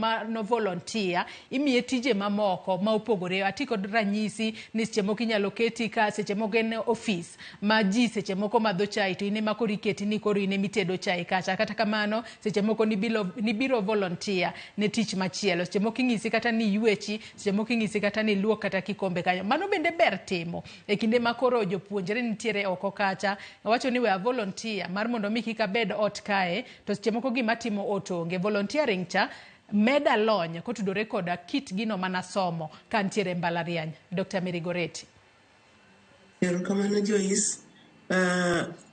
ma no volunteer imiye tije mamoko ma opogore. Ati kod ranyisi ni seche moko inyalo keti ka seche moko en ofis ma ji seche moko madho chai to in ema koro iketi ni koro in ema itedo chai kacha. Kata kamano seche moko nibiro volunteer ne tich machielo. Seche moko inyisi kata ni iywechi, seche moko inyisi kata ni iluok kata kikombe kanyo. Mano bende ber timo e kinde ma koro jopuonjre nitiere oko kacha. Wacho ni we a volunteer mar mondo mi kik abed ot kae to seche moko gima atimo ot onge. Volunteering cha meda lony kotudore koda kit gino manasomo ka ntiere e mbalariany. Dr. Mary Goretti. Erokamano Joyce.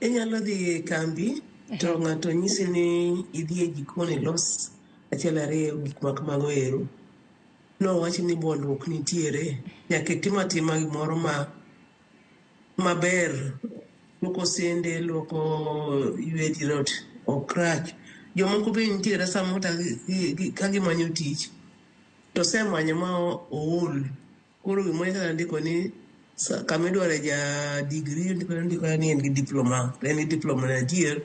Inyalo dhi e kambi to ng'ato nyisi ni idhi e jikon ilos achiel ariyo gik ma kamago ero. Nowach ni bolruok nitiere, nyaka itim atima gimoro ma maber. Luoko sende, luoko ywe dier ot ok rach. Jomoko be nitiere samoro ka gimanyo tich to osemanyo ma ool. Koro gimoro inyalo ndiko ni kama idware ja degree ondiko ni en gi diploma to en gi diploma no adier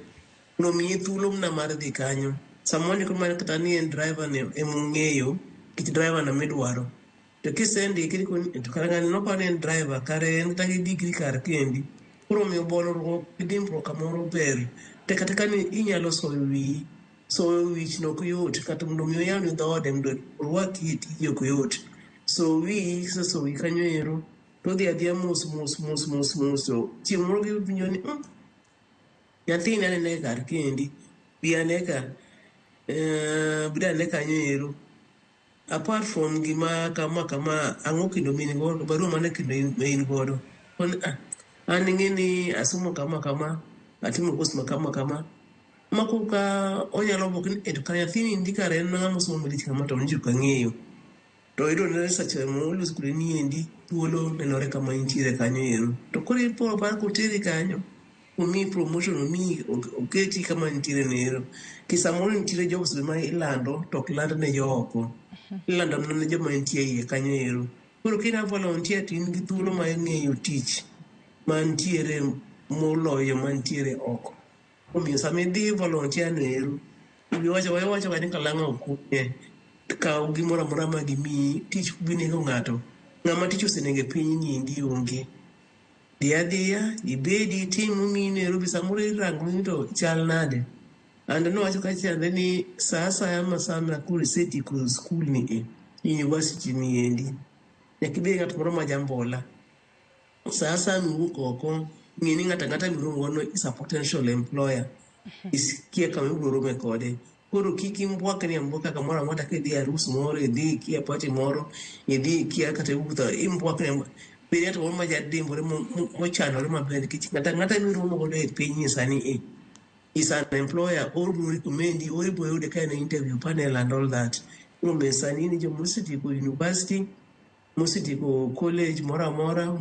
nomiye thuolo mana mar dhi kanyo. Samoro ondiko mana kata ni en driver no emong'eyo nikech driver no emidwaro. To kisendike indiko ni to kara ng'ani noparo ni en driver kare en kata gi degree kar kendi. Koro omiyo bolruok gi dimbruok kamoro ber. Tek ateka ni inyalo soyo wiyi. Soyo wich no ok yot kata mondo mi oyawni dhoode mondo orwaki e tiji ok yot. So wiyi kisesoyo wiyi kanyo ero to odhi adhiya mos mos mos mos mos to chieng' moro giwinjo ni nyathini anene kar kendi bi ane ka bed ane kanyo ero. Apart from gima kama kama ang'o kendo ma in godo barua mane kendo ma in godo. Koni ah an ing'e ni asomo kama kama atimo course ma kama kama. Mako ka onyalo buok ni to kara nyathini ndi kare en ng'ama osomo malich kama to nyicho ok ang'eyo. To iyudo ni research molos kode ni endi thuolo nenore kama intiere kanyo ero. To koro ipo apara koteri kanyo omiyi promotion omiyi oketi kama nitiere no ero. Ki samoro nitiere jobs be ma ilando to ok land ne jo oko. Ilando mana ne joma nitie iye kanyo ero. Koro ka ina volunteer to in gi thuolo mar ng'eyo tich mantiere moloyo mantiere oko. Omiyo sama idhi volunteer no ero, iwacho ga ni kalang'o ok kunye. Kaw gimoro amora ma gimiyi, tich ok bi nego ng'ato. Ng'ama tich osenego e piny ni endi onge. Dhi adhiya, ibedi, itim momiyi Nairobi, samoro irango ni to chal nade. And nowacho kacha ni sa asaya ma sama koro isetieko skul ni e, university ni endi, nyaka ibed ng'at moro ma jambola. Sa asaya miwuok oko, ng'e ni ng'ato ang'ata miromo godo is a potential employer. Ikia kama ibiro rome kode. Koro kik imbwakni ambwaka kamoro amora kidhi e arus moro, idhi ikia party moro, idhi ikia kata iwuotho, imbwakni ambwaka. Bed ng'at moro ma jadimbore mochanore maber nikech ng'ato ang'ata miromo godo e pinyni sani e is an employer or obiro recommend or ibiro yude ka en e interview panel and all that. Omiyo sani ni joma osetieko university mosetieko college moro amora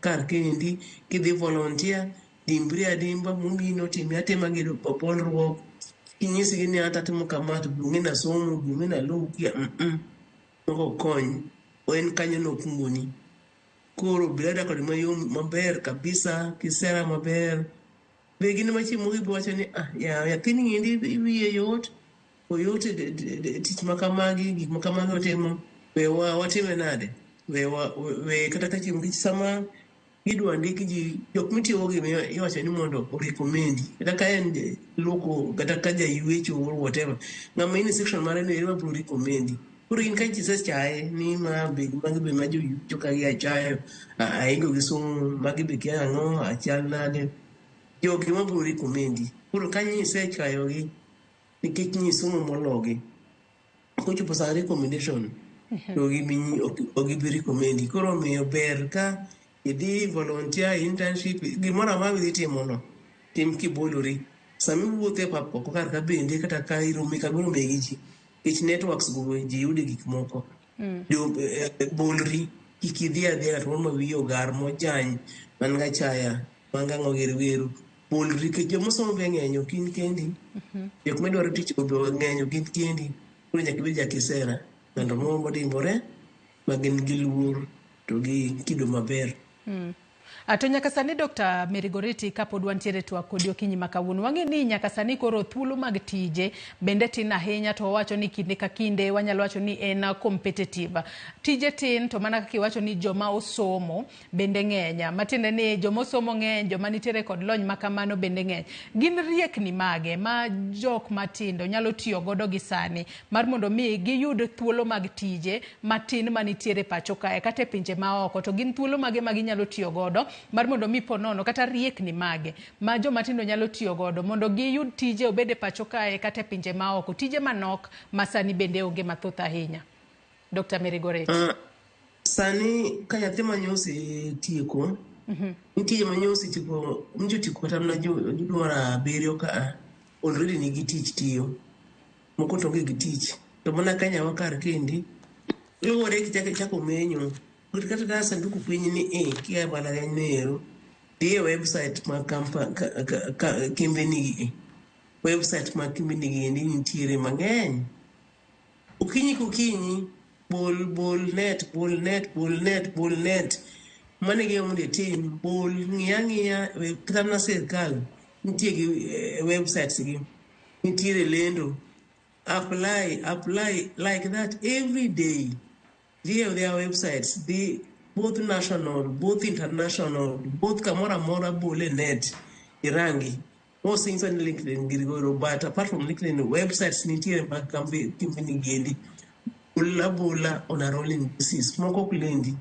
kar kendi kidhi volunteer dimbri adimba momiyi no timi atima gi bolruok kinyisgi ni ata atimo kama to dong'e nasomo dong'e naluw kia moko ok kony en kanyo nokungoni koro bed abeda kode mayom maber kabisa kisera maber be gin ema chieng' moro gibiro wacho ni ah yawa nyathini endi wiye yot oyot e tich ma kamagi gik ma kamagi otimo we watime nade we we kata ka chieng' nikech sama gidwa ndik ji jok mitiyogo gi iwacho ni mondo o recommend kata ka en luoko kata ka jaywecho or whatever ng'ama in e section mare no ema biro recommend koro in ka isechaye ni ma be magi be ma joywecho ka gi achayo aingo gi somo magi be kia ang'o achal nade jogi ema biro recommend koro ka isechayogi nikech nyisomo mologi kochopo sa recommendation to ok gibi recommend koro omiyo ber ka idhi volunteer internship gimoro amora midhi timo no tim kibolori sama iwuotho e pap oko kar ka bende kata ka irome kama irome gi ji nikech networks go ji yude gik moko bolri kik idhi adhiya ng'at moro ma wiye ogar mojany man gachaya man gang'o giri weru bolri nikech jomosomo be ng'eny ok in kendi jok madwaro tich be ng'eny ok in kendi koro nyaka ibed jakisera ng'ato moro modimbore ma gin gi luor to gi kido maber. To nyaka sani Dr. Mary Goretti, kapod wantiere twak kodi okinyi ma kawuono, wang'e ni nyaka sani koro thuolo mag tije bende tin ahinya, to wawacho ni kinde ka kinde wanyalo wacho ni en competitive. Tije tin, to mana kaka iwacho ni joma osomo bende ng'eny, matiende ni joma osomo ng'eny, joma nitiere kod lony ma kamano bende ng'eny. Gin riekni mage ma jok matindo nyalo tiyo godo gi sani mar mondo mi giyud thuolo mag tije matin manitiere pacho kae kata e pinje maoko, to gin thuolo mage ma ginyalo tiyo godo mar mondo mi ponono, kata riekni mage ma joma tindo nyalo tiyo godo mondo giyud tije obed e pacho kae kata e pinje maoko, tije manok ma sani bende onge mathoth ahinya? Dr. Mary Goretti. Sani ka nyathi ma osetieko, nitie ma osetieko, nyocha otieko kata mana judho mar abiriyo ka already nigi tich tiyo, moko to onge gi tich. To mana Kenya wa kar kendi luwore gi chako menyo kata ka sanduku piny ni e kia e mbalariany no ero, dhi e website mag kembe nigi e website mag kembe nigi endi nitiere mang'eny. Okinyi kokinyi bol bol net, bol net, bol net, bol net. Mano e gima mondo itim. Bol, ng'i ang'iya kata mana sirkal nitie gi websites gi, nitiere lendo. Apply, apply like that every day. Dhi e their websites, dhi both national, both international, both kamoro amora, bol e net, irangi. Mosingsa ni LinkedIn girigo, but apart from LinkedIn, websites nitiere mag company gi endi. Bol abola on a rolling basis. Moko ok lendi,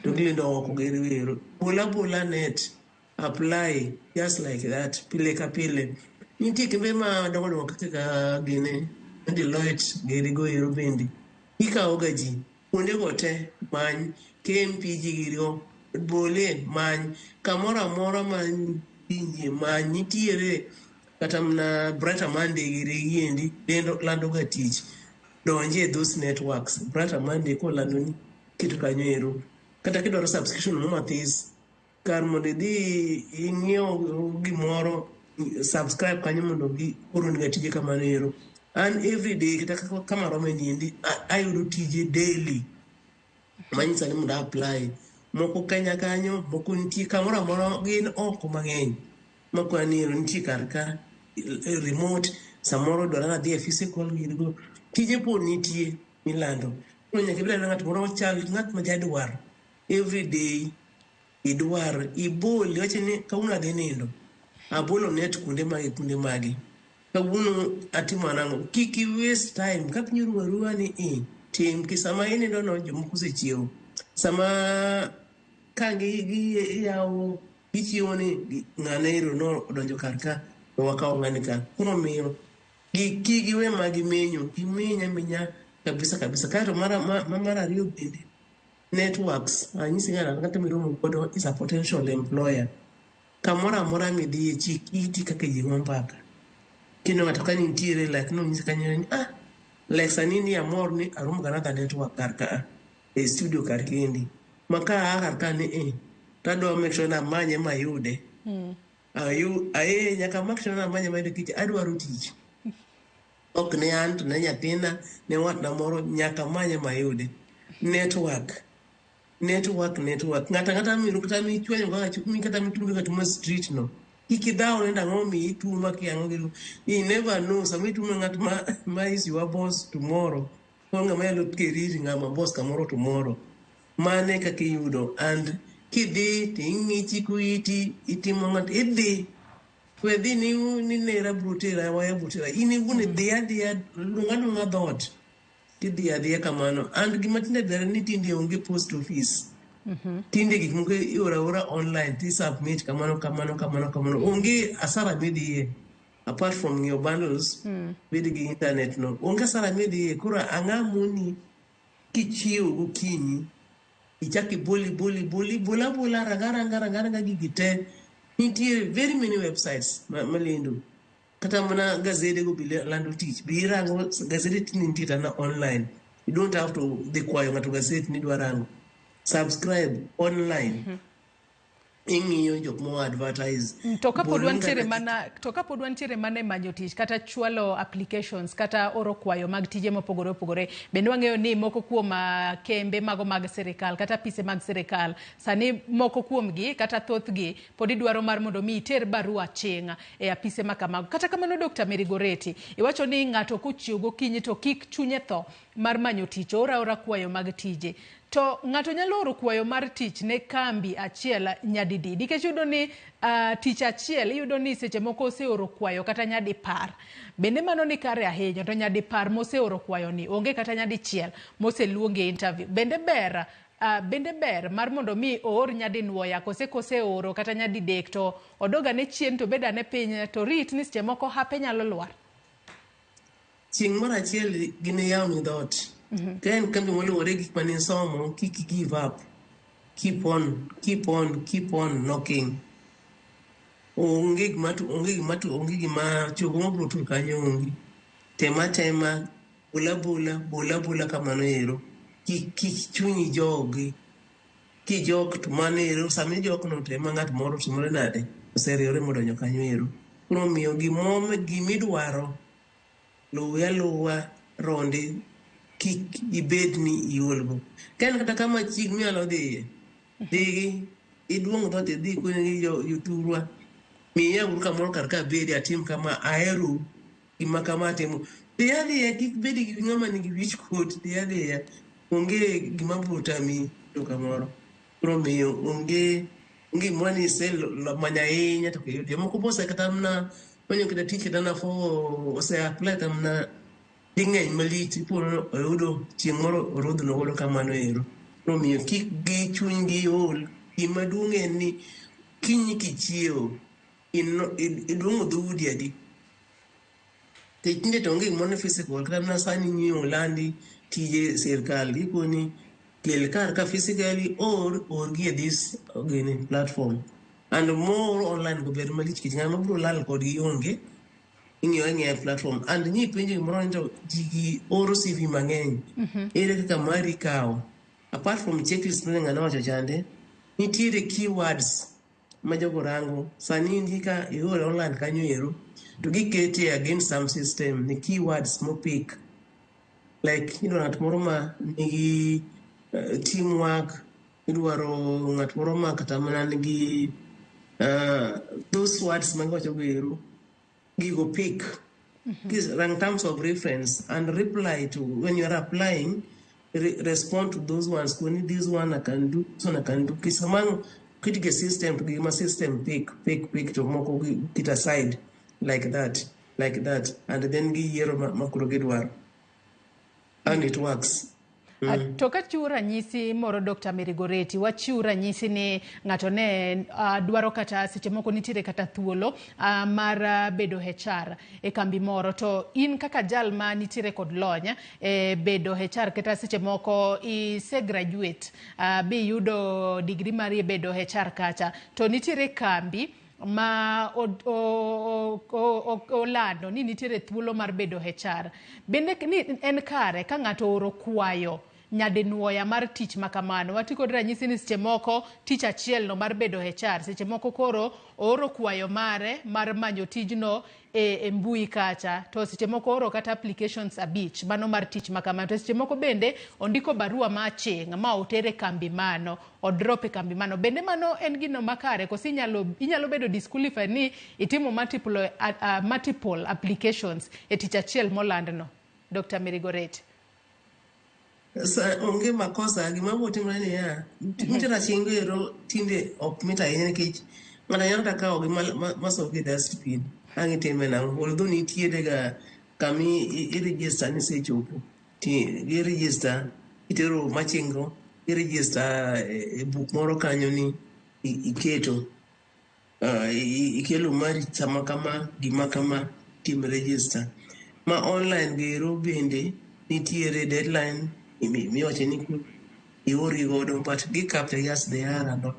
to gilendo oko gero ero. Bol abola net, apply just like that, pile ka pile. Nitie kembe madongo dongo kaka gine Deloitte girigo ero bende. Ikawo ga ji kuondego te, many KMPG girigo, bole, many kamoro amora ma inje many nitiere, kata mana Brighter Monday giri giendi lendo lando ga tich. Donje e those networks. Brighter Monday kolando ni keto kanyo ero. Kata kidwaro subscription mo mathis, kar mondo idhi ing'iew gimoro, subscribe kanyo mondo gi oroni ga tije kamano ero. An every day kata kama arome niendi, ayudo tije daily manyisa ni mondo apply. Moko Kenya kanyo, moko nitie kamoro amora, gin oko mang'eny. Moko ni ero nitie kar ka remote, samoro dwaro ni adhi e physical girigo. Tije pod nitie milando. Koro nyaka ibed ng'at moro machal ng'at ma jadwar. Every day idwar, ibol, iwach ni kawuono adhi nindo. Abolo net kuonde mage, kuonde mage. Kawuono atimo nang'o? Kik i waste time. Ka piny orumo aruma ni i tim ki sama inindo no jomoko osechiewo. Sama ka giyawo gichiewo ni ng'ane ero no odonjo kar ka, to wakawo ng'ani ka. Koro omiyo kik giwe ma gimenyo, gimeny amenya kabisa kabisa. Kaeto mar ariyo bende, networks. Anyisi ng'ato ang'ata miromo godo is a potential employer. Kamoro amora midhiye, chik iti kaka ji go mbaka. Kineno ng'ato ka nitiere like nonyisi kanyo ni like sani ni amor ni aromo gi another network kar ka e studio kar kendi. Ma ka aa kar ka ni e tadwa make sure ni amanye mayude. Ayu ae nyaka make sure ni amanye mayude nikech adwaro tich. Ok ne an to ne nyathina, ne watna moro, nyaka amanye mayude. Network. Network, network. Ng'ato ang'ata miru kata michwanyo kaka kata mitume kata ma street no. Kik idhaw ne ang'o miyi tuo ma kia ang'o gino. You never know sama itumo ng'at ma is your boss tomorrow. Koro ng'ama nyalo keriri ng'ama boss kamoro tomorrow. Mano e kaka iyudo, and kidhi to ing'i chiko iti itimo ng'ato idhi. We dhi ni nera biro tera, waya biro tera. In iwuon idhi adhiya, luong aluonga dhoot. Tidhi adhiya kamano. And gima tinde ber ni tinde onge post office. Tinde gik moko ioro aora online ti submit kamano kamano kamano kamano. Onge asara midhiye. Apart from ng'iewo bundles, bed gi internet no. Onge asara midhiye. Koro ang'a moni kichiewo gokinyi, ichak ibol ibol ibol ibol abola, ranga ranga ranga ranga gigi te. Nitie very many websites malendo. Kata mana gazede go be lando tich. Be irango gazede tinde nitie kata online. You don't have to dhi kwayo ng'ato gazet ni idwa rango. Subscribe online. Ing'iyo jok mo advertise. To kapod Bol ni wantiere kata mana to kapod wantiere mana e manyo tich kata chwalo applications kata oro kwayo mag tije mopogore opogore, bende wang'eyo ni moko kuom kembe mago mag sirikal kata apise mag sirikal sani moko kuomgi kata thothgi pod idwaro mar mondo mi iter barua ching' e apise ma kamago. Kata kamano Dr. Mary Goretti, iwacho ni ng'ato kochiew gokinyi to kik chunye tho mar manyo tich, oor aora kwayo mag tije. To ng'ato nyalo oro kwayo mar tich ne kambi achiel nyadidi? Nikech iyudo ni tich achiel iyudo ni seche moko oseoro kwayo kata nyadipar. Bende mano ni kare ahinya to nyadipar moseoro kwayo ni onge kata nyadichiel moseluonge e interview. Bende ber mar mondo mi oor nyadinwoya kose koseoro kata nyadidek to odog ane chien to obed ane piny to rit ni seche moko hape nyalo lwar? Chieng' moro achiel giniyawni dhoot. Ka en kambi moluwore gi gik mane isomo, kik give up. Keep on, keep on, keep on knocking. Onge gima chogo mabiro tur kanyo onge. Tem atema, bol abola, bol abola kamano ero. Kik chunyi jogi. Kijok to mano ero, sama ijok no to ema ng'at moro otimore nade? Oseriwore modonjo kanyo ero. Koro omiyo gimidwaro luwe aluwa ronde kik ibed ni iolgo. Ka en kata kama chiegni minyalo dhiye, dhigi iduong' dhoot idhi ikone jothurwa miya uru kamoro kar ka abede atim kama aherou gima kama atimo. Dhi adhiya kik bed gi ng'ama nigi wich kuot dhi adhiya onge gima biro tami yudo kamoro. Koro omiyo onge gimoro ni isemanyo ahinya to ok iyudo. Jomoko be ose kata mana manyo kata tich kata mana for ose apply kata mana ding'eny malich ipo ni oyudo chieng' moro orodhno godo kamano ero. Koro omiyo kik gi chunygi ol. Gima duong' en ni kiny kichiewo iduong'o dhoudi adi? Nikech tinde to onge gimoro ni physical kata mana sani ing'iyo olandi tije sirkal gikoni kel kar ka physically or orgi e this gini platform. And more online go ber malich nikech ng'ama biro lal kodgi onge. Ing'iyo ang'iya e platform and nyipenjo gimoro ni to ji oro CV mang'eny. Ere kaka mari ikawo? Apart from checklist mane ng'ano wacho chande, nitiere keywords ma jogo rango. Sani in ka ioro online kanyo ero, to gikete against some system ni keywords mopik. Like idwaro ng'at moro ma nigi teamwork, idwaro ng'at moro ma kata mana nigi those words magiwacho go ero, gigo pick. Please rank terms of reference and reply to when you are applying, respond to those ones. Koni this one I can do, this one I can do. Kisamano kit system to gima system pick, pick, pick to moko kit aside like that, like that, and then giyiero ma koro gidwaro. And it works. To kachiwo ranyisi moro Dr. Mary Goretti, wachiw ranyisi ni ng'ato ne dwaro kata seche moko nitiere kata thuolo mar bedo HR e kambi moro to in kaka jal ma nitiere kod lony e bedo HR kata seche moko ise graduate biyudo degree mari e bedo HR kacha to nitiere kambi ma olando ni nitiere thuolo mar bedo HR. Bende ni en kare ka ng'ato ooro kwayo nyadinuoya mar tich ma kamano. Wati kod ranyisi ni seche moko tich achiel no mar bedo HR, seche moko koro ooro kwayo mare mar manyo tijno e mbui kacha to seche moko ooro kata applications abich mano mar tich ma kamano to seche moko bende ondiko barua ma aching' ma otere kambi mano odrop e kambi mano bende mano en gino makare koso inyalo bedo disqualified ni itimo multiple applications e tich achiel molandno Dr. Mary Goretti. Sa, onge makosa gima biro timore niya nitie rachingo ero tinde ok mit ahinya nikech ng'ato nyalo kata kawogi masogi e dustbin ang' itime nang'o although nitiere ga kama i register ni isechopo ti gi register itero machingo i register e buk moro kanyo ni iketo ikelo mari sama kama gima kama tim register ma online gero bende nitiere deadline miwacho ni iorgi godo but gi capture as they are and all.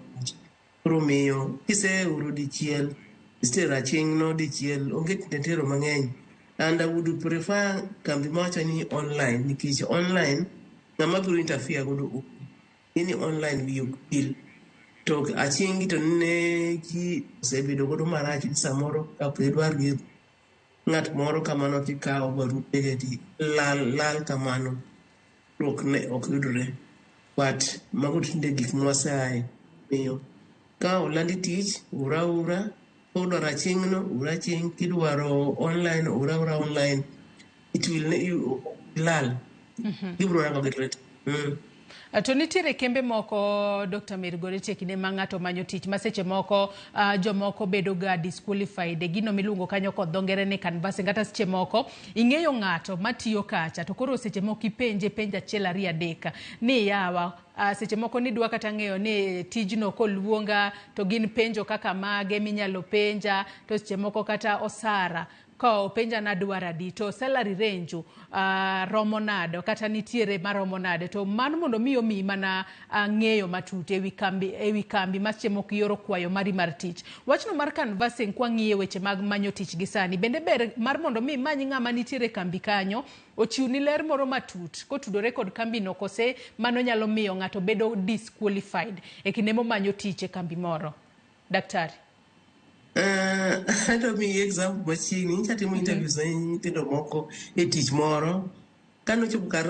Koro miyo kiseoro dichiel isetero aching' no dichiel onge tero mang'eny and I would prefer kambi mawacho ni online nikech online ng'ama biro interfere godo onge. Ni online wiye ok wil. To aching' to ne ji osebedo godo marach ni samoro kapo idwar gi ng'at moro kamano tikawo barupege ti lal lal kamano ok ne ok yudore. But mago tinde gik mwaseaye. Omiyo ka olandi tich, ora ora, kidwaro aching'no, ora aching', kidwaro online, ora ora online. It will you, lal. Gibiro rango gi lwet. To nitiere kembe moko, Dr. Mary Goretti, e kinde ma ng'ato manyo tich ma seche moko jomoko bedo ga disqualified e gino miluongo kanyo kod dho ngere ni canvassing. Kata seche moko ing'eyo ng'ato matiyo kacha to koro seche moko ipenje penjo achiel, ariyo, adek ni yawa, seche moko nidwa kata ng'eyo ni tijno koluonga to gin penjo kaka mage minyalo penja, to seche moko kata osara ka openja nadwaro adi, to salary range romo nade, kata nitiere maromo nade, to mano mondo mi omiyi mana ng'eyo matut ewi kambi ma seche moko ioro kwayo mari mar tich. Wachno mar canvassing, kwang'iye weche mag manyo tich gi sani, bende ber mar mondo mi imany ng'ama nitiere e kambi kanyo ochiwni ler moro matut kotudore kod kambino, kose mano nyalo miyo ng'ato bedo disqualified e kinde momanyo tich e kambi moro, daktari? Adwa miyi example machiegni. Nyicha timo interviews ne nyithindo moko e tich moro. Kanochopo kar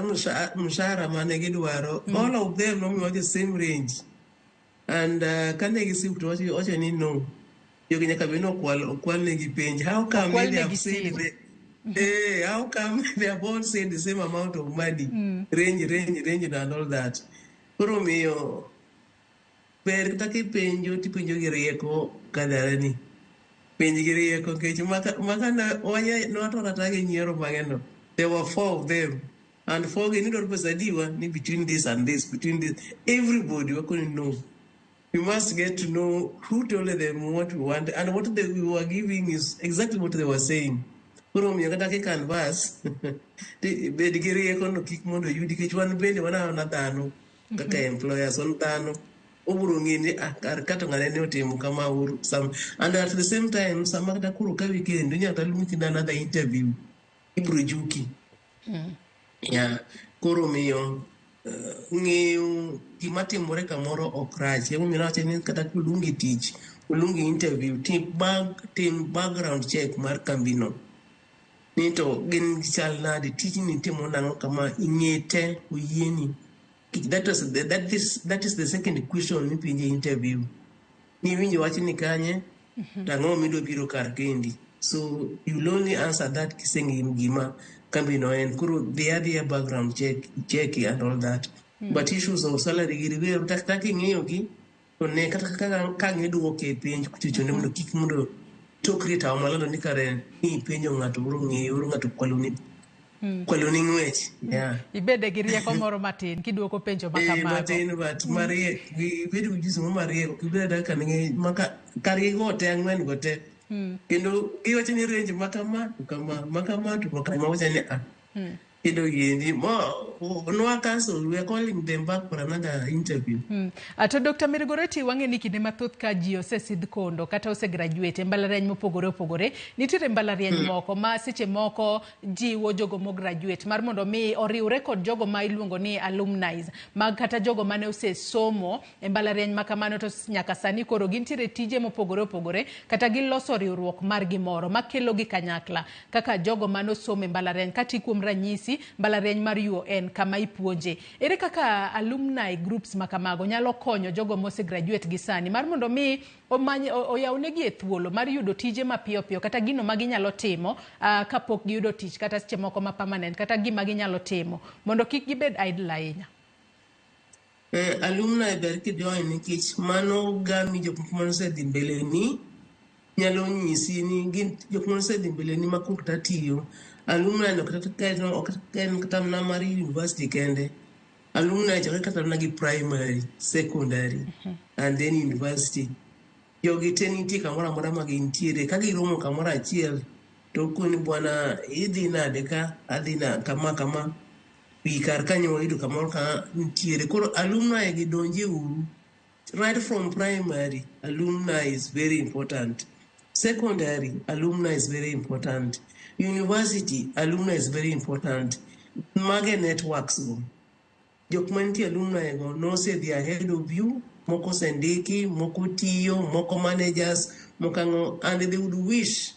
mshahara mane gidwaro, all of them nomiwa the same range. And kane gisiok to wacho ni no. Jogi nyaka bed ni okwal negi penj. How come Okwal they have negi said siri. How come they have all said the same amount of money? Range, range, range and all that. Koro miyo ber kata kipenjo tipenjo gi rieko kadharani. Penj gi rieko nikech maka nwatho kata gi nyiero bang'e no. There were four of them. And four gi nidwaro pesa adiwa ni between this and this, between this. Everybody wakoni no. We must get to know who told them what we want, and what we were giving is exactly what they were saying. Koro omiyo kata ki canvas, bed gi rieko no kik mondo oyudi nikech wan bende wan aona dhano kaka employers, wan dhano obiro ng'e ni, ah, kar ka to ng'ane ne otimo kama uru some. And at the same time, sama kata koro kawi kendo inyalo kata luongi kendo another interview, ibiro juki. Yeah. Koro miyo ng'eyo gima timore kamoro ok rach. Emomiyo nawacho ni kata koluongi tich, oluongi interview, tim background check mar kambino. Ni to gin chal nade, tijni timo nang'o kama, ing'e te oyieni. That is the second question mipenje e interview. Niwinjo wachni kanye, to ang'o midwa biro kar kendi. So you'll only answer that kiseng'eyo gima kambino en. Koro dhi adhiya background check and all that. But issues of salary giri kata king'iyo gi to ne kata kaka ka ang' iduoke e penj kuchochone mondo kik mondo tokri tawo malando ni kare ni ipenjo ng'ato oro ng'eyo oro ng'ato kwaloni ng'wech. Yeah. Ibede gi rieko moro matin kiduoko penjo ma kamago. Matin but mariek, ibed gi ujuzi moro mariek, ok ibed adaka ni maka kargi go te ang'wen go te. Kendo giwacho ni range makama to kama, makama to makama, wacho ni ah. Kendo giendi mo nwa cancel, we are calling them back for another interview. To Dr. Mary Goretti, wang'e ni kinde mathoth ka ji osesidh kondo kata osegraduate e mbalariany mopogore opogore, nitiere mbalariany moko ma seche moko jiwo jogo mograduate mar mondo mi oriwre kod jogo ma iluongo ni alumni mag kata jogo mane osesomo e mbalariany ma kamano, to nyaka sani koro gintiere tije mopogore opogore kata giloso riwruok margi moro makelo gi kanyakla kaka jogo mane osomo e mbalariany kati kuom ranyisi mbalariany mar UON kama ipuonje. Ere kaka alumni groups ma kamago nyalo konyo jogo mosegraduate gi sani mar mondo mi omany oyawnegi e thuolo mar yudo tije mapiyo piyo kata gino ma ginyalo timo kapok giyudo tich, kata seche moko ma permanent, kata gima ginyalo timo mondo kik gibed idle ahinya? Alumni ber kijoin nikech mano gami jok moko manosedhi mbele ni nyalo nyisi ni gin jok manosedhi mbele ni ma koro kata tiyo. Alumni no kata ka en ok en kata mana mar university kende. Alumni chakre kata mana gi primary, secondary and then university. Jogi te nitie kamoro amora ma gintiere. Ka giromo kamoro achiel to okoni, "Bwana, idhi nade ka adhi na kama kama wi kar kanyo wayudo kamoro ka nitiere." Koro alumni gi donje uru. Right from primary, alumni is very important. Secondary, alumni is very important. University, alumni is very important. Mage networks go. Jok mantie alumni go nosedhi ahead of you. Moko osendiki, moko tiyo, moko managers, moko ang'o, and they would wish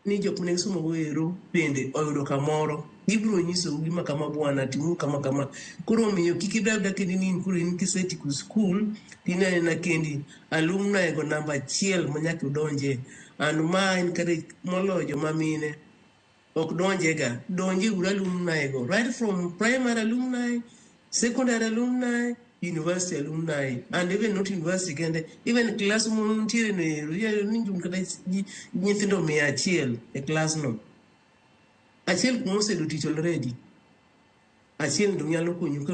ni jok mane gisomo go ero bende oyudo kamoro. Gibiro nyisou gima kama bwana, timuru kama kama. Koro omiyo kik ibed abeda kendi ni in koro in kisetieko skul to in anena kendi. Alumni go namba achiel ma nyaka udonje. And ma encourage moloyo joma mine ok donjega. Donje uru alumni go. Right from primary alumni, secondary alumni, university alumni, and even not university kende, even class muntiere no ero, iyudo ni un kata nyithindo 100 e class no. Achiel kuom oseyudo tich already. Achiel to nyalo konyu ka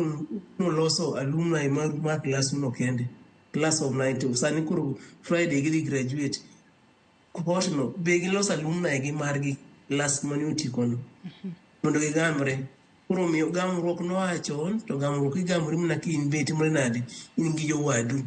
noloso alumni maru mar class no kende. Class of 90. Sani koro Friday gidhi graduate. Cohort no be giloso alumni gi margi class mane otieko no. Mondo gigamre. Koro omiyo gamruok noa chon to gamruok igamori mana ka in be itimore nade, in gi jowadu.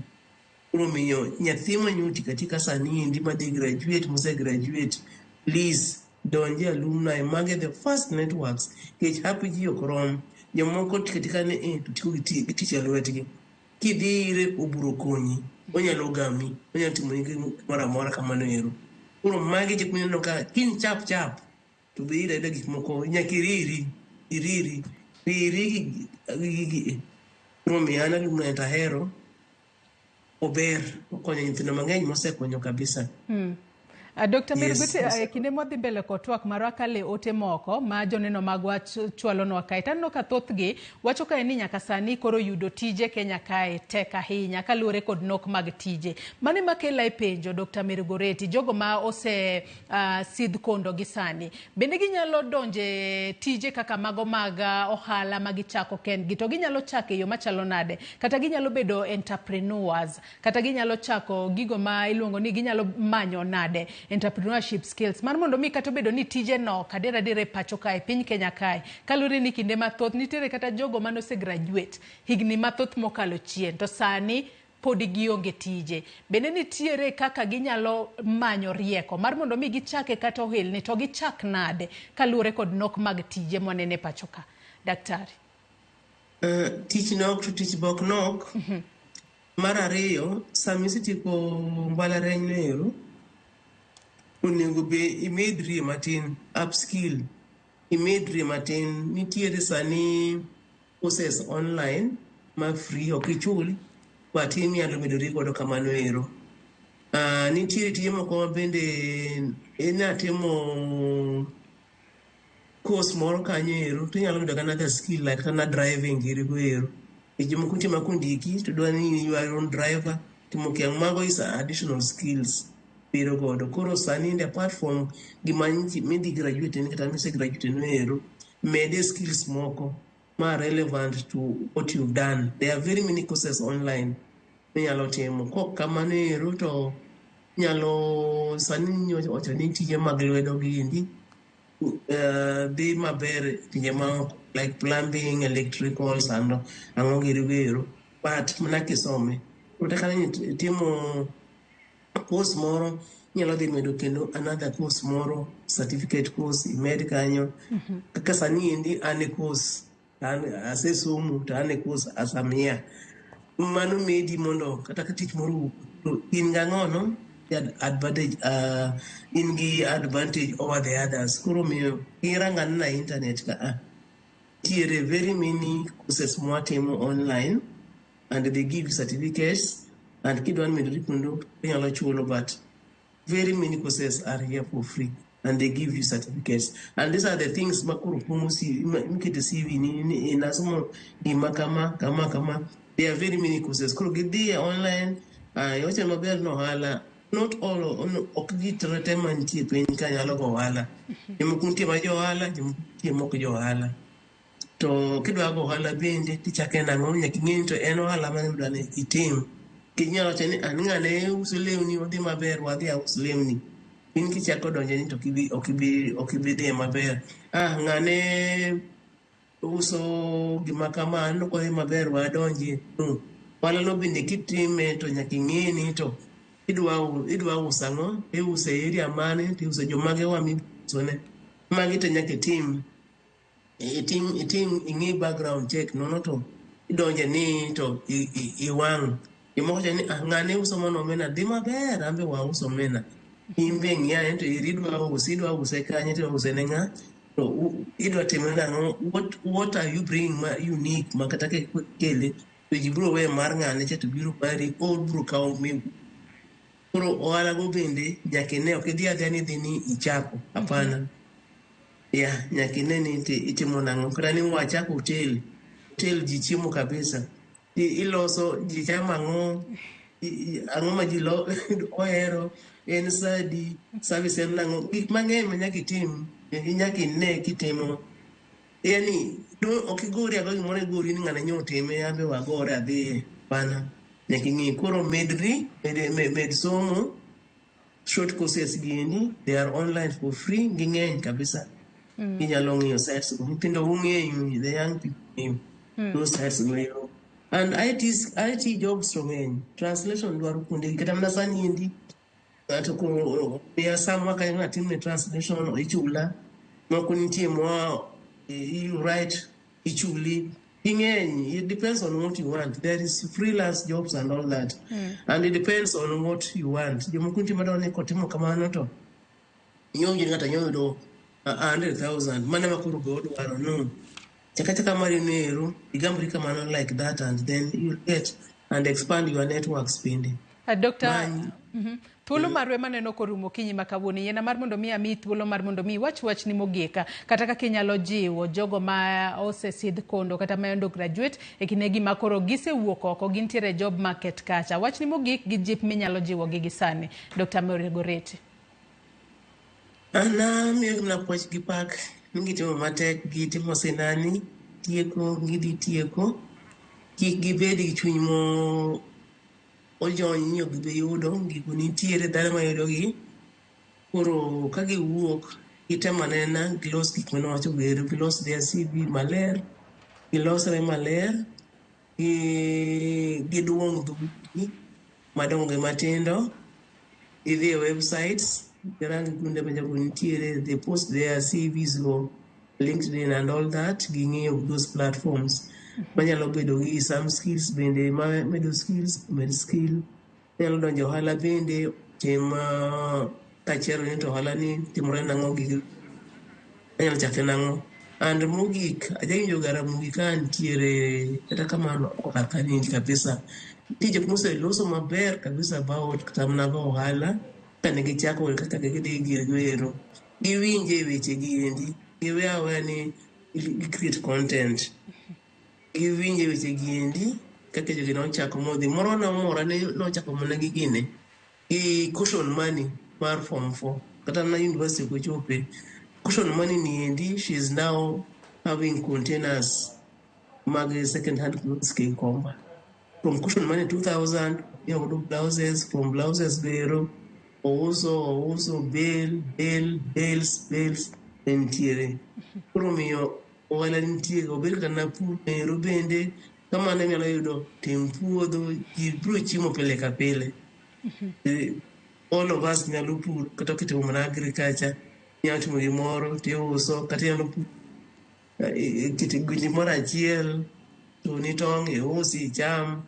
Koro omiyo nyathi manyo otieko atieka sani endi madhi graduate mose graduate, please donj e alumni mage the first networks nikech hapi ji ok rom. Jomoko tieko atieka ni eh to tieko gi tich e lwetgi. Kidhi ire obiro konyi, onyalo gami, onyalo timoni gimoro amora kamano ero. Koro magi gik mineno ka kin chap chap to be iyudo ayuda gik moko nyaka iriri, iriri, riri gi gigi. Koro omiyo an alumni to ahero, ober, okonyo nyithindo mang'eny mosekonyo kabisa. Dr. Mary Yes, Gote, yes. Kinde mwadhi mbele kod twak marwa kale ote moko ma joneno magwa chwalonwa kae. Taneno ka thothgi wacho kae ni nyaka sani koro yudo tije Kenya kae tek ahinya kaluwore kod nok mag tije. Mano ema kela e penjo Dr. Mary Goretti, jogo ma ose sidh kondo gi sani. Bende ginyalo donje tije kaka mago mag ohala ma gichako kendgi to ginyalo chako e yo machalo nade? Kata ginyalo bedo entrepreneurs, kata ginyalo chako gigo ma iluongo ni ginyalo manyo nade entrepreneurship skills mar mondo mi kata obedo ni tije nok adier adier e pacho kae piny Kenya kae kaluwore ni kinde mathoth nitiere kata jogo mane ose graduate higni mathoth mokalo chien to sani pod gionge tije. Bende nitiere kaka ginyalo manyo rieko mar mondo mi gichake kata ohelni to gichak nade kaluwore kod nok mag tije mwanene e pacho ka. Daktari. Tich nok to tich be ok nok. Mar ariyo, sama isetieko mbalariany no ero, onego be imedrie matin, upskill, imedrie matin. Nitiere sani courses online ma free ok ichul, but inyalo medori godo kamano ero. Nitiere tije moko ma bende inya timo course moro kanyo ero tinyalo yudo another skill like kata driving giri go ero. Seche moko nitie ma kondiki to dwa ni you are your own driver timo kia mago is additional skills biro godo. Koro sani apart from gima midhi graduate ni kata mise graduate no ero, mede skills moko ma relevant to what you've done. There are very many courses online minyalo timo. Kok kamano ero to nyalo sani wacho ni tije mag lwedo gi endi dhi maber pinje maoko like plumbing, electricals and ang'o giri go ero but mana kisome. Kata ka itimo course moro inyalo dhi medo kendo another course moro certificate course imed kanyo. Kaka sani endi an e course an asesomo to an e course as I'm here. Mano medi mondo kata ka tich moro owuok to in gang'ono advantage in gi advantage over the others. Koro omiyo irango anena internet ka a nitiere very many courses mwatimo online and they give you certificates and kidwa ni medori kendo inyalo chulo but very many courses are here for free and they give you certificates and these are the things ma koro pong'o CV miketo e CV ni nasomo gima kama kama kama. There are very many courses koro gidhi e online iwacho maber ni ohala not all ok ji te mantie piny ka nyalo go ohala. Jomoko nitie ma jo ohala, jomoko nitie mok jo ohala. To kidwa go ohala bende tichake nang'o nyaka ing'e ni to en ohala mane midwa ni itim. Nikech inyalo wacho ni an ng'ane uso lewni odhi maber wadhi aus lewni. In kichako donje ni to ok ibi dhiye maber. Ah ng'ane uso gima kama aneno kodhi maber wadonjie. No. Ohala no bende kitime to nyaka ing'e ni to idwa uso ang'o, iuso e area mane, tiuso jomage wa miusone. Magi te nyaka itim. Itim ing'i background check nono to idonje ni to iwang' Jomoko wacho ni ah, ng'ane uso mana omena dhi maber, an be wauso omena. In be ng'i ane to eri idwa use, idwa use kanye to use ne ng'a? To idwa timo nang'o? What are you bringing ma unique ma kata kikele to ji biro weyo mar ng'ane cha to biro mari or biro kawo mi. Koro ohala go bende nyaka ine, ok idhi adhiya ni idhi ni ichako, hapana. Yeah, nyaka ine ni itimo nang'o. Kata ni wachako hotel, hotel ji chiemo kabisa. Iloso ji chamo ang'o, ang'o ma ji ohero, en sadi, service en nang'o. Gik mang'eny ma nyaka itim, nyaka ine kitimo. Yani, ok igori agoya gimoro igori ni ng'ane nyo otime, an be wagore adhiye. Hapana. Nyaka ing'i. Koro medri, med somo, short courses giendi, they are online for free, ging'eny kabisa. Inyalo ng'iyo sites go. Nyithindo ung'eyo, the young people ng'eyo those sites go ero. And IT jobs to ng'eny. Translation dwaro kuonde kata mana sani endi ng'ato miya sama kanyo atimne translation ichula. Moko nitie moa you write ichuli. Ging'eny. It depends on what you want. There is freelance jobs and all that. And it depends on what you want. Jomoko nitie madwaro ni kotimo kamano to nyowinjo ni ng'ato nyalo yudo 100,000 mano ema koro be odwaro no. Chaka chaka mari no ero igambri kamano like that and then you'll get and expand your networks bende. Dr. Many. Thuolo marwa maneno korumo okinyi ma kawuono yiena mar mondo mi amiyi thuolo mar mondo mi iwach wachni mogik kata kaka inyalo jiwo jogo ma osesidh kondo kata ma undergraduate e kindegi ma koro gisewuok oko gintiere e job market kacha. Wachni mogik gi jip minyalo jiwogi gi sani. Dr. Mary Goretti. An amiyogi mana puoch gi pak ni gitimo matek, gitimo sinani, tieko, gidhi tieko. Kik gibed gi chuny mo ojony ni ok gibi yudo, gigo nitiere dhano mayudogi. Koro ka giwuok, gitem anena gilos gik mane wawacho go ero, gilos their CV maler, gilosre maler, giduong' dhoudi madongo gi matindo, gidhi e websites, girang kuonde ma jogo nitiere, they post their CVs go, LinkedIn and all that, ging'iyo those platforms. Manyalo bedo gi some skills bende ma medo skills, med skill. Nyalo donjo ohala bende, tim kachiel ni to ohala ni timore nang'o gi anyalo chake nang'o. And mogik, ajawinjo ga Ramogi ka nitiere kata kamano oko kar kanyo kabisa. Nitie jok moseloso maber kabisa about kata mana go ohala kane gichako kaka gidhi girgo ero. Giwinje weche gi endi, giwe aweya ni gi create content. Giwinje weche gi endi kaka jogi nochako modhi. Moro nomora ni nochako mana gi gine, gi caution money mar form 4. Kata mana university ok ochope. Caution money ni endi, she is now having containers mag second hand clothes Gikomba. From caution money 2000, onyiewo blouses, from blouses bero, ouso, bale, bale, bales, bales, ne nitiere. Koro omiyo ohala nitie, obed kata na pur ero bende, kamano inyalo yudo tim puodho, ji biro chiemo pile ka pile. All of us nyalo pur, kata kitimo mana agriculture, inyalo timo gimoro tiuso, kata inyalo pur gimoro achiel, toni tong' iusi icham,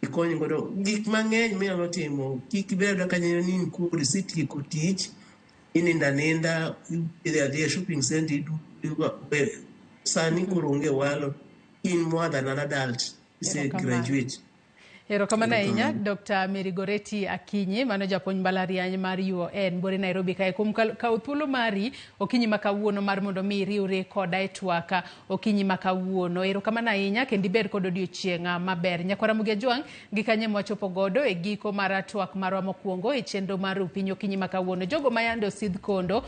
ikony godo gik mang'eny minyalo timo. Kik ibed kanyo ni in kod isetieko tich, inindo aninda, idhi adhiya e shopping center sani koro onge walo, in more than an adult, ise graduate. Erokamano ahinya Dr. Mary Goretti Akinyi, mano japuonj mbalariany mar UoN Buore Nairobi kae kuom kawo thuolo mari okinyi ma kawuono mar mondo mi iriwri koda e twak okinyi ma kawuono. Erokamano ahinya kendo ibed kod odiochieng' maber. Nyakwara Ramogi Ajwang' gi kanye mwachopo godo e giko mar twak marwa mokwongo e chenro mar Rupiny okinyi ma kawuono. Jogo ma yande osidh kondo,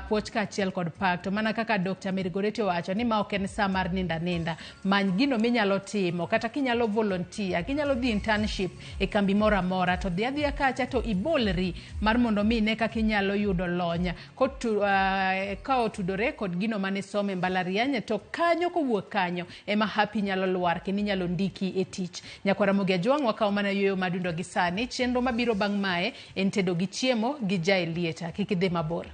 puoch kaachiel kod pak. To mana kaka Dr. Mary Goretti owacho ni ma ok en sa mar nindo aninda. Many gino minyalo timo kata kinyalo volunteer, kinyalo dhi internship e kambi moro amora to dhi adhiya kacha to ibolri mar mondo mi ine kaka inyalo yudo lony ka otudore kod gino mane isome e mbalariany to kanyo kowuok kanyo ema hapi nyalo lwar kendo inyalo ndiki e tich. Nyakwara Ramogi Ajwang' wakawo mana yueyo madundo gi sani. Chenro mabiro bang' mae en tedo gi chiemo gi Jaelieta. Kik idhi mabor.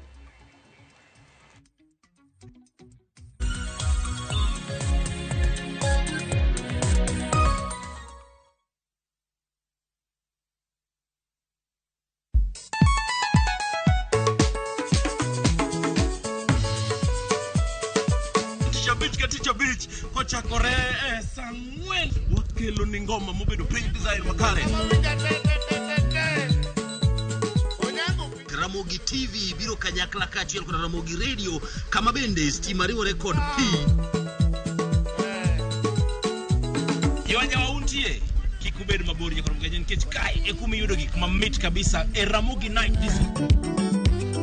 Kochakore e saa ang'wen wakelo ni ngoma mobedo piny design makare. Ramogi TV biro kanyakla kaachiel kod Ramogi Radio kama bende stima riwore kod pi. Jowajawa untie kik ubed mabor nyaka Ramogi nikech kae e kuma iyudo gik mamit kabisa e Ramogi Night Disco.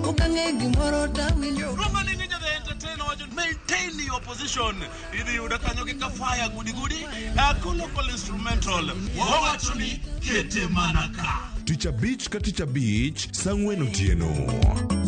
Okang'e gimoro tawinjo. Luongo ni Ninja the Entertainer wacho maintain your position. Idhi yuda kanyo gi kafaya gudi gudi. Local instrumental. Wawacho ni kete mana ka. Tich abich ka tich abich, saa ang'wen otieno.